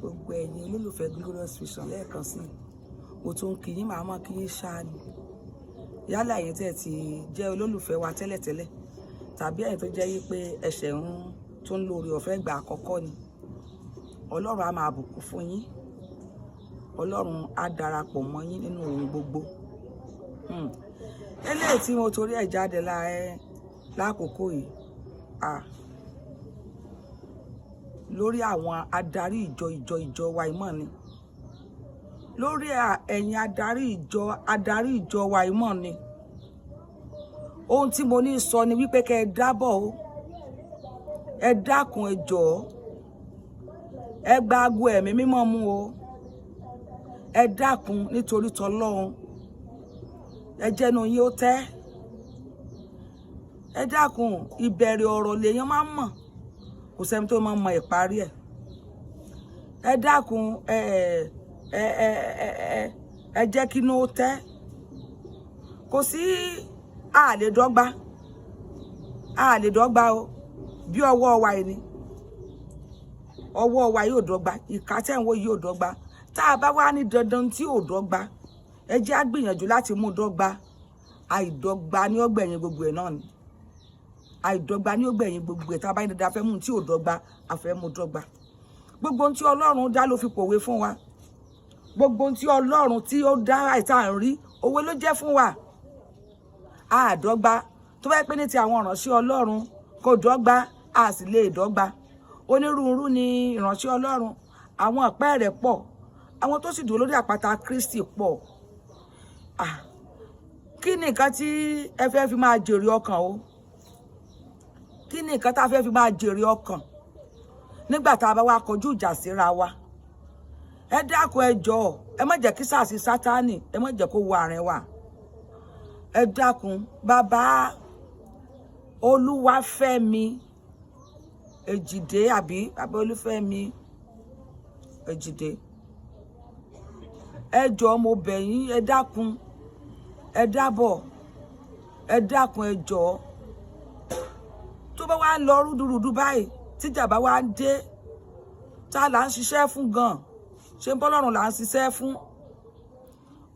Gbogbo ẹ̀yin olólùfẹ́ Glorious Vision, lẹ́ẹ̀kan sí i, mo tún kí yín, màá mọ̀ kí yín ṣáá ni. Yálà ẹ̀yin tẹ́ ẹ ti jẹ́ olólùfẹ́ wa tẹ́lẹ̀tẹ́lẹ̀, tàbí ẹ̀yin tó jẹ́ yí pé ẹsẹ̀ ń tún lórí ọ̀fẹ́ ìgbà àkọ́kọ́ ni, Ọlọ́run á máa bùkún fún yín. Ọlọ́run á darapọ̀ mọ́ yín nínú ohun gbogbo. Eléyìí tí mo torí ẹ̀ jáde lákòókò yìí, lórí àwọn adarí ìjọ wa ìmọ̀ ni, lórí ẹ̀yin adarí ìjọ wa ìmọ̀ ni. Ohun tí mo ní sọ ni wípé kẹ́ ẹ dábọ̀ o, ẹ dákun, ẹ jọ̀ọ́, ẹ gba aago Ẹ̀mí Mímọ́ mú o. Ẹ dákun, nítorí tọlọ́run, ẹ jẹ́nu yín ó tẹ́. Ẹ dákun, ìbẹ̀rẹ̀ ọ̀rọ̀ lèèyàn máa ń mọ̀, kò sẹ́ni tó máa ń mọ ìparí ẹ̀. Ẹ dákun, ẹ jẹ́ kí inú ó tẹ́. Kò sí, a lè dọ́gba, a lè dọ́gba o. Bí ọwọ́ wa yìí ni, ọwọ́ wa yóò dọ́gba, ìka tẹ́ ń wò yóò dọ́gba. Tá a bá wá ní dandan tí ò dọ́gba, ẹ jẹ́ á gbìyànjú láti mú dọ́gba. Àìdọ́gba ní ó gbẹ̀yìn gbogbo ẹ̀ náà ni, àìdọ́gba ní ó gbẹ̀yìn gbogbo ẹ̀. Tá a bá ní dandan a fẹ́ mú tí ò dọ́gba, a fẹ́ mú dọ́gba. Gbogbo ohun tí Ọlọ́run dá ló fi pòwe fún wa. Gbogbo ohun tí Ọlọ́run tí ó dá àìsàn à ń rí, òwe ló jẹ́ fún wa. Àdọ́gba. Tó bá yẹ pé ní ti àwọn ìránṣẹ́ Ọlọ́run, kò dọ́gba, a sì lè dọ́gba. Onírúurú ni ìránṣẹ́ Ọlọ́run. Àwọn ọ̀pẹ́ rẹ̀ pọ̀, àwọn tó sì dúró lórí àpáta Kristi pọ̀. Ah, kí ni nǹkan tí ẹ fẹ́ fi máa jèrè ọkàn o? Kí ni nǹkan tá a fẹ́ fi máa jèrè ọkàn nígbà tá a bá wá kọjú ìjà síra wa? Ẹ dákun, ẹ jọ̀ọ́, ẹ má jẹ́ kí sàásì Sátánì, ẹ má jẹ́ kó wọ àárín wa. Ẹ dákun. Bàbá Olúwafẹ́mi Èjìdé, àbí bàbá Olúfẹ́mi Èjìdé, ẹ jọ̀ọ́, mo bẹ̀ yín, ẹ dákun, ẹ dábọ̀, ẹ dákun, ẹ jọ̀ọ́. Tó bá wá ń lọ rúdurùdu báyìí, tíjà bá wá ń dé, tá là ń ṣiṣẹ́ fún gan? Ṣé ń bọ́lọ́run là ń ṣiṣẹ́ fún?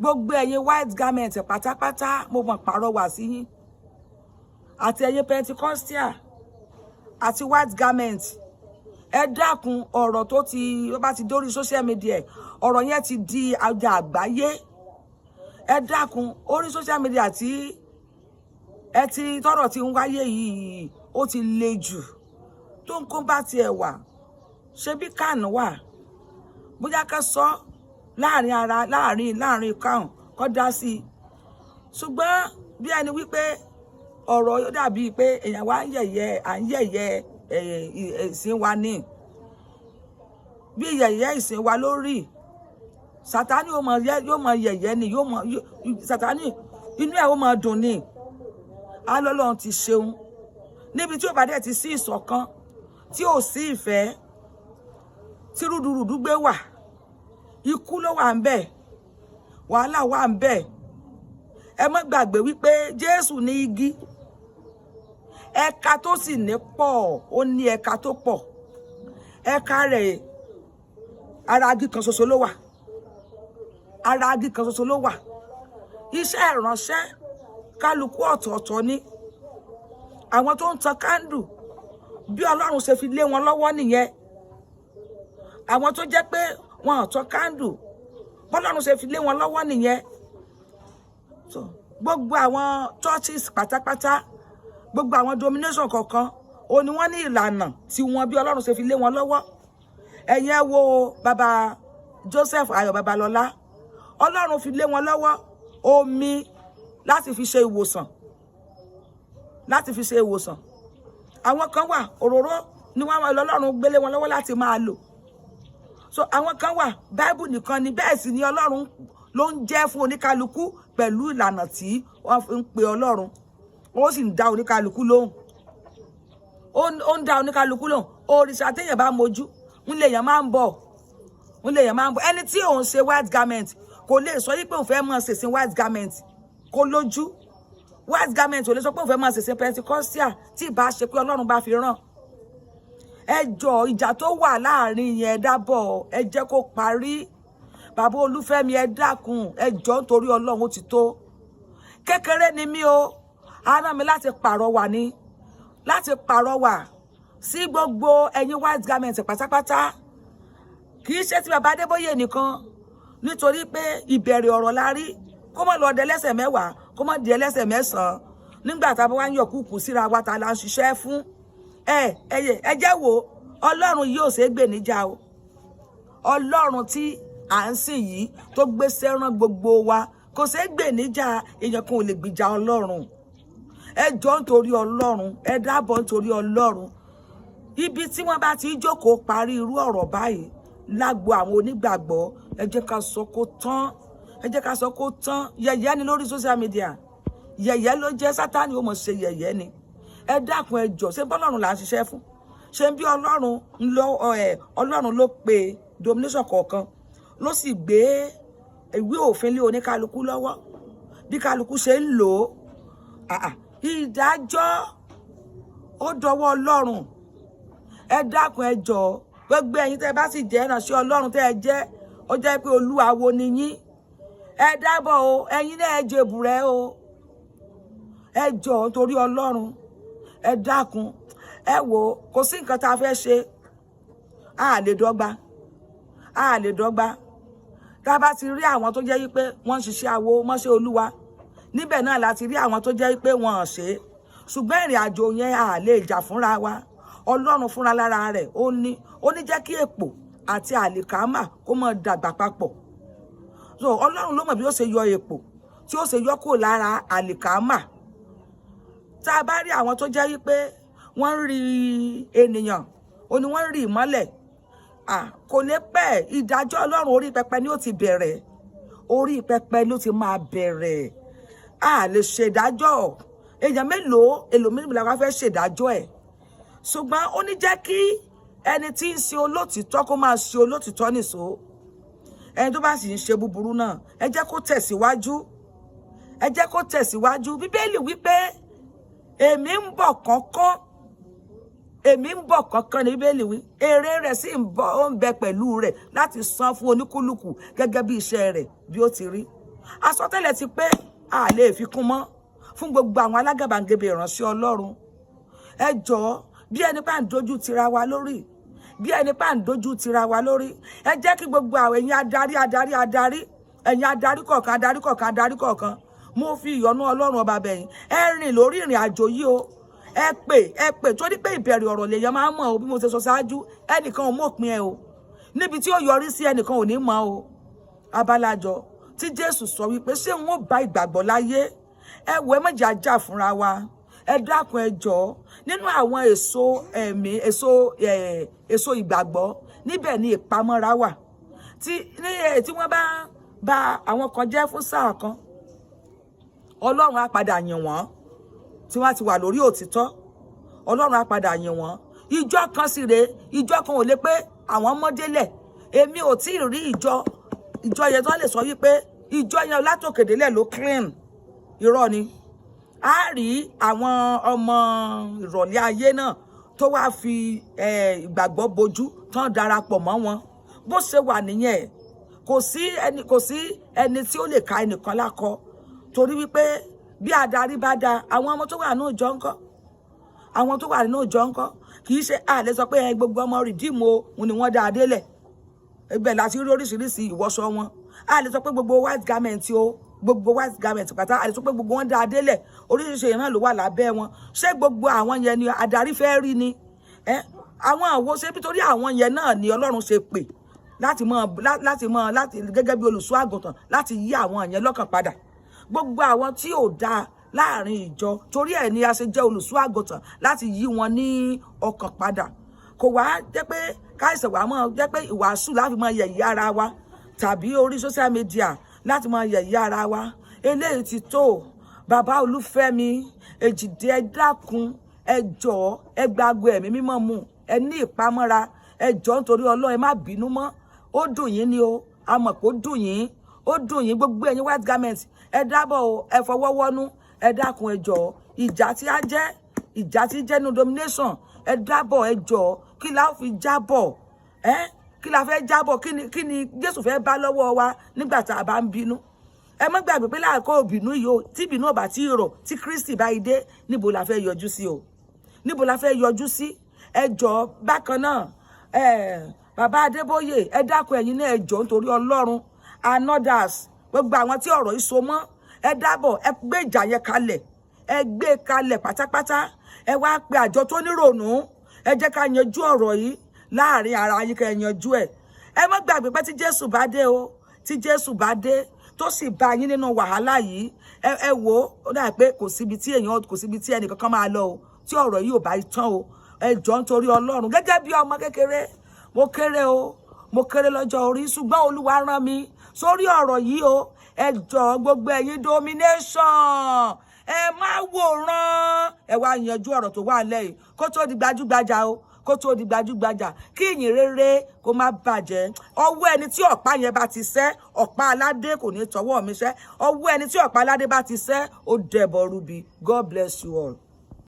Gbogbo ẹ̀yin white garment pátápátá, mo mọ̀ pàrọwà sí yín, àti ẹ̀yin Pentecostal àti white garment, ẹ dákun. Ọ̀rọ̀ tó ti ó bá ti dórí social media, ọ̀rọ̀ yẹn ti di ọjà àgbáyé. Ẹ dákun, orí social media tí ẹ ti tọ́rọ̀ ti ń wáyé yìí, ó ti le jù. Tó ń kó bá tiẹ̀ wà, ṣé bí CAN wà, bóyá ká sọ láàrin ara, láàrin CAN kọ́ dá sí i. Ṣùgbọ́n bí ẹni wípé ọ̀rọ̀ yóò dàbí pé èèyàn wá ń yẹ̀yẹ́, à ń yẹ̀yẹ́ ìsìn wa ní bí yẹ̀yẹ́ ìsìn wa lórí. Sátánì yóò mọ yẹ̀yẹ́ ni, yóò mọ Sátánì, inú ẹ̀ ó mọ dùn ni, alọ́lọ́run ti ṣeun. Níbi tí ó bá dẹ̀ ti sí ìṣọ̀kan, tí ò sí ìfẹ́, tí rúdurùdu gbé wà, ikú ló wà ń bẹ̀, wàhálà wà ń bẹ̀. Ẹ má gbàgbé wípé Jésù ní igi, ẹ̀ka tó sì ní pọ̀, ó ní ẹ̀ka tó pọ̀. Ẹ̀ka rẹ̀, ara igi kan ṣoṣo ló wà, ara igi kan ṣoṣo ló wà. Iṣẹ́ ìránṣẹ́ kálukú ọ̀tọ̀ọ̀tọ̀ ni. Àwọn tó ń tan candle, bí Ọlọ́run ṣe fi lé wọn lọ́wọ́ nìyẹn. Àwọn tó jẹ́ pé wọn ò tan candle, bọ́lọ́run ṣe fi lé wọn lọ́wọ́ nìyẹn. So gbogbo àwọn churches pátápátá, gbogbo àwọn denomination kọ̀ọ̀kan, ó ní wọ́n ní ìlànà tí wọ́n, bí Ọlọ́run ṣe fi lé wọn lọ́wọ́. Ẹ̀yin ẹ wo bàbá Joseph Ayọ̀ Babalọ́lá, Ọlọ́run fi lé wọn lọ́wọ́ omi láti fi ṣe ìwòsàn, láti fi ṣe ìwòsàn. Àwọn kan wà, òróró ni wọ́n lọ́lọ́run gbélé wọn lọ́wọ́ láti máa lò. So àwọn kan wà, Báíbù nìkan ni. Bẹ́ẹ̀ sì ni Ọlọ́run ló ń jẹ́ fún oníkálukú pẹ̀lú ìlànà tí wọ́n fi ń pe Ọlọ́run. Ó sì ń dá oníkálukú lóhùn, ó ń dá oníkálukú lóhùn. Òrìṣà téèyàn bá mojú ń lè yàn máa ń bọ̀, ń lè yàn máa ń bọ̀. Ẹni tí òun ṣe white garment kò lè sọ yí pé òun fẹ́ mọ̀ ṣèṣin white garment kó lójú. White garment ò lè sọ pé òun fẹ́ máa ṣèṣin Pentecostal tí ìbá ṣe pé Ọlọ́run bá fi ràn. Ẹ jọ̀ọ́, ìjà tó wà láàrin yẹn, ẹ dábọ̀, ẹ jẹ́ kó parí. Bàbá Olúfẹ́mi, ẹ dákun, ẹ jọ̀ọ́, nítorí Ọlọ́run, ó ti tó. Kékeré ni mí o, a rán mi láti pàrọwà ni, láti pàrọwà sí gbogbo ẹ̀yin white garment pátápátá. Kì í ṣe ti bàbá Adébóyè nìkan, nítorí pé ìbẹ̀rẹ̀ ọ̀rọ̀ la rí. Kó má lọ dé lẹ́sẹ̀ 10, kó má di ẹlẹ́sẹ̀ 9 nígbà tá a bá wá ń yọ kúkú síra wa, ta la ń ṣiṣẹ́ fún? Ẹ ẹ ẹ jẹ́ wo, Ọlọ́run yóò ṣe é gbè níjà o. Ọlọ́run tí à ń sìn yìí, tó gbé sẹ́ràn gbogbo wa, kò ṣeé gbè níjà. Èèyàn kan ò lè gbìjà Ọlọ́run. Ẹ jọ̀ọ́, nítorí Ọlọ́run, ẹ dábọ̀, nítorí Ọlọ́run. Ibi tí wọ́n bá ti jókòó parí irú ọ̀rọ̀ báyìí lágbo àwọn onígbàgbọ́, ẹ jẹ́ ká sọ kó tán, ẹ jẹ́ ká sọ kó tán. Yẹ̀yẹ́ ni lórí social media, yẹ̀yẹ́ ló jẹ́. Sátánì ó mọ̀ ṣe yẹ̀yẹ́ ni. Ẹ dákun, ẹ jọ̀ọ́, ṣé bọ́lọ́run là ń ṣiṣẹ́ fún? Ṣé bí Ọlọ́run ń lọ ẹ? Ọlọ́run ló pe denomination kọ̀ọ̀kan, ló sì gbé ìwé òfin lé oníkálukú lọ́wọ́, bí kálukú ṣe ń lò ó. Ìdájọ́ ó dọwọ́ Ọlọ́run. Ẹ dákun, ẹ jọ̀ọ́, gbogbo ẹ̀yin tẹ́ bá sì jẹ́ ìránṣẹ́ Ọlọ́run, tẹ́ ẹ jẹ́ ó jẹ́ pé olúwawo ni yín, ẹ dábọ̀ o, ẹ̀yin náà ẹ jèbùrẹ́ o. Ẹ jọ̀ọ́, torí Ọlọ́run, ẹ dákun, ẹ wò ó, kò sí nǹkan tá a fẹ́ ṣe, a lè dọ́gba, a lè dọ́gba. Tá a bá ti rí àwọn tó jẹ́ wípé wọ́n ń ṣiṣẹ́ awo mọ́ṣẹ́ Olúwa, níbẹ̀ náà la ti rí àwọn tó jẹ́ wípé wọ́n ò ṣe é. Ṣùgbọ́n ìrìn àjò yẹn, a lè jà fúnra wa. Ọlọ́run fúnra lára rẹ̀, ó ní jẹ́ kí èpò àti àlìkámà kó máa dàgbà papọ̀. So Ọlọ́run ló mọ̀ bí ó ṣe yọ èpò, tí ó ṣe yọ kúrò lára àlìkámà. Tá a bá rí àwọn tó jẹ́ wípé wọ́n ń rí ènìyàn, ó ní wọ́n ń rí ìmọ́lẹ̀, kò lè pẹ́. Ìdájọ́ Ọlọ́run, orí pẹpẹ ni ó ti bẹ̀rẹ̀, orí pẹpẹ ló ti máa bẹ̀rẹ̀. A lè ṣèdájọ́ èèyàn mélòó, èlò mélòó la wá fẹ́ ṣèdájọ́ ẹ̀? Ṣùgbọ́n ó ní jẹ́ kí ẹni tí ń ṣe olótìtọ́ kó máa ṣe olótìtọ́ nìṣó. Ẹni tó bá sì ń ṣe búburú náà, ẹ jẹ́ kó tẹ̀síwájú, ẹ jẹ́ kó tẹ̀síwájú. Bíbélì wípé, "Èmi ń bọ̀ kánkán, èmi ń bọ̀ kánkán," ní Bíbélì wí. Èrè rẹ̀ sì ń bọ̀, ó ń bẹ pẹ̀lú rẹ̀ láti san fún oníkúlùkù gẹ́gẹ́ bí iṣẹ́ rẹ̀ bí ó ti rí. Àsọtẹ́lẹ̀ ti pé, a lè fi kún mọ́. Fún gbogbo àwọn alágàbàgebè ìránṣẹ́ Ọlọ́run, ẹ jọ̀ọ́, bí ẹni bá ń dojú tira wa lórí, bí ẹni bá ń dojú tira wa lórí, ẹ jẹ́ kí gbogbo àwọn ẹ̀yin adarí, adarí, adarí, ẹ̀yin adarí kọ̀ọ̀kan, adarí kọ̀ọ̀kan, adarí kọ̀ọ̀kan, mo fi ìyọ́nú Ọlọ́run ọba bẹ̀yìn, ẹ rìn lórí ìrìn àjò yìí o. Ẹ pè, ẹ pè, torí pé ìbẹ̀rẹ̀ ọ̀rọ̀ lèèyàn máa ń mọ̀ o. Bí mo ṣe sọ ṣáájú, ẹnìkan ò mọ̀pin ẹ o. Níbi tí ó yọrí sí, ẹnìkan ò ní mọ̀ o. Abalajọ tí Jésù sọ wípé, "Ṣé n ó bá ìgbàgbọ́ láyé?" Ẹ wò, ẹ má jẹ́ ajá fúnra wa. Ẹ dákun, ẹ jọ̀ọ́. Nínú àwọn èso ẹ̀mí, èso ìgbàgbọ́, níbẹ̀ ni ìpamọ́ra wà. Tí ní tí wọ́n bá ba àwọn kan jẹ́ fún sáà kan, Ọlọ́run á padà yìn wọ́n. Tí wọ́n ti wà lórí òtítọ́, Ọlọ́run á padà yìn wọ́n. Ìjọ kan sì rèé, ìjọ kan ò lè pé àwọn mọ́délẹ̀. Èmi ò tí ì rí ìjọ yẹn tó lè sọ wípé ìjọ yẹn látòkèdélẹ̀ ló clean. Irọ́ ni. A rí àwọn ọmọ ìrọ̀lẹ́ ayé náà tó wáá fi ìgbàgbọ́ bojú tán darapọ̀ mọ́ wọn. Bó ṣe wà nìyẹn. Kò sí ẹni tí ó lè ka ẹnìkan lákọ, torí wípé bí adarí bá da, àwọn ọmọ tó wà nínú ìjọ ńkọ́? Àwọn tó wà nínú ìjọ ńkọ́? Kì í ṣe a lè sọ pé gbogbo ọmọ Redeem o, òun ni wọ́n dá a délẹ̀. Ibẹ̀ láti rí oríṣiríṣi ìwọṣọ wọn. A lè sọ pé gbogbo white garment o, gbogbo white garment pátá, a lè sọ pé gbogbo wọn dá a délẹ̀. Oríṣiríṣi ìran ló wà lábẹ́ wọn. Ṣé gbogbo àwọn yẹn ni adarí fẹ́ rí ni? Ẹ àwọn àwo ṣé nítorí àwọn yẹn náà ni Ọlọ́run ṣe pè láti mọ láti gẹ́gẹ́ bí olùṣọ́ àgùntàn láti yí àwọn yẹn lọ́kàn padà, gbogbo àwọn tí ò dáa láàrin ìjọ? Torí ẹ̀ ni a ṣe jẹ́ olùṣọ́ àgùntàn, láti yí wọn ní ọkàn padà. Kò wá jẹ́ pé káìsàn wà mọ́ jẹ́ pé ìwàásù láti máa yẹ̀yẹ́ ara wa, tàbí orí social media láti máa yẹ̀yẹ́ ara wa. Eléyìí ti tó. Bàbá Olúfẹ́mi Èjìdé, ẹ dákun, ẹ jọ̀ọ́, ẹ gbàgbọ́ ẹ̀mí mímọ́ mu, ẹ ní ìpamọ́ra. Ẹ jọ̀ọ́, nítorí Ọlọ́run, ẹ má bínú mọ́. Ó dùn yín ni o, a mọ̀ pé ó dùn yín, ó dùn yín. Gbogbo ẹ̀yin white garment, ẹ dábọ̀ o, ẹ fọwọ́ wọ́nú, ẹ dákun, ẹ jọ̀ọ́. Ìjà tí a jẹ́, ìjà tí jẹ́ nu denomination, ẹ dábọ̀, ẹ jọ̀ọ́. Kí la ó fi jábọ̀ ẹ́? Kí la fẹ́ jábọ̀? Kí ni Jésù fẹ́ bá lọ́wọ́ wa nígbà tá a bá ń bínú? Ẹ má gbàgbé pé láàkó ìbínú yìí o, tí ìbínú ọba tí rọ̀, tí Kristi bá dé, níbo la fẹ́ yọjú sí o? Níbo la fẹ́ yọjú sí? Ẹ jọ̀ọ́, bákan náà, ẹ bàbá Adébóyè, ẹ dákun, ẹ̀yin náà, ẹ jọ̀ọ́, nítorí Ọlọ́run and others, gbogbo àwọn tí ọ̀rọ̀ yìí so mọ́, ẹ dábọ̀, ẹ gbé ìjà yẹn kalẹ̀, ẹ gbé kalẹ̀ pátápátá. Ẹ wá pe àjọ tó nírònú, ẹ jẹ́ ká yanjú ọ̀rọ̀ yìí láàrin ara yín, ká ẹ yanjú ẹ̀. Ẹ má gbàgbé pé tí Jésù bá dé o, tí Jésù bá dé, tó sì bá yín nínú wàhálà yìí, ẹ wò ó dà pé kò síbi tí èèyàn, kò síbi tí ẹnìkankan máa lọ o, tí ọ̀rọ̀ yìí ò bá tán o. Ẹ jọ̀ọ́, nítorí Ọlọ́run, gẹ́gẹ́ bí ọmọ kékeré, mo kéré o, mo kéré lọ́jọ́ orí, ṣùgbọ́n Olúwa rán mi sórí ọ̀rọ̀ yìí o. Ẹ jọ̀ọ́, gbogbo ẹ̀yin domination, ẹ má wòran, ẹ wá yanjú ọ̀rọ̀ tó wà lẹ́yìn kó tó di gbajúgbajà o, kó tó di gbajúgbajà, kí ìyìn rere kó má bàjẹ́. Ọwọ́ ẹni tí ọ̀pá yẹn bá ti sẹ́, ọ̀pá aládé kò ní tọwọ́ mi sẹ́. Ọwọ́ ẹni tí ọ̀pá aládé bá ti sẹ́, ó dẹ̀bọ̀ rúbi. God bless you all.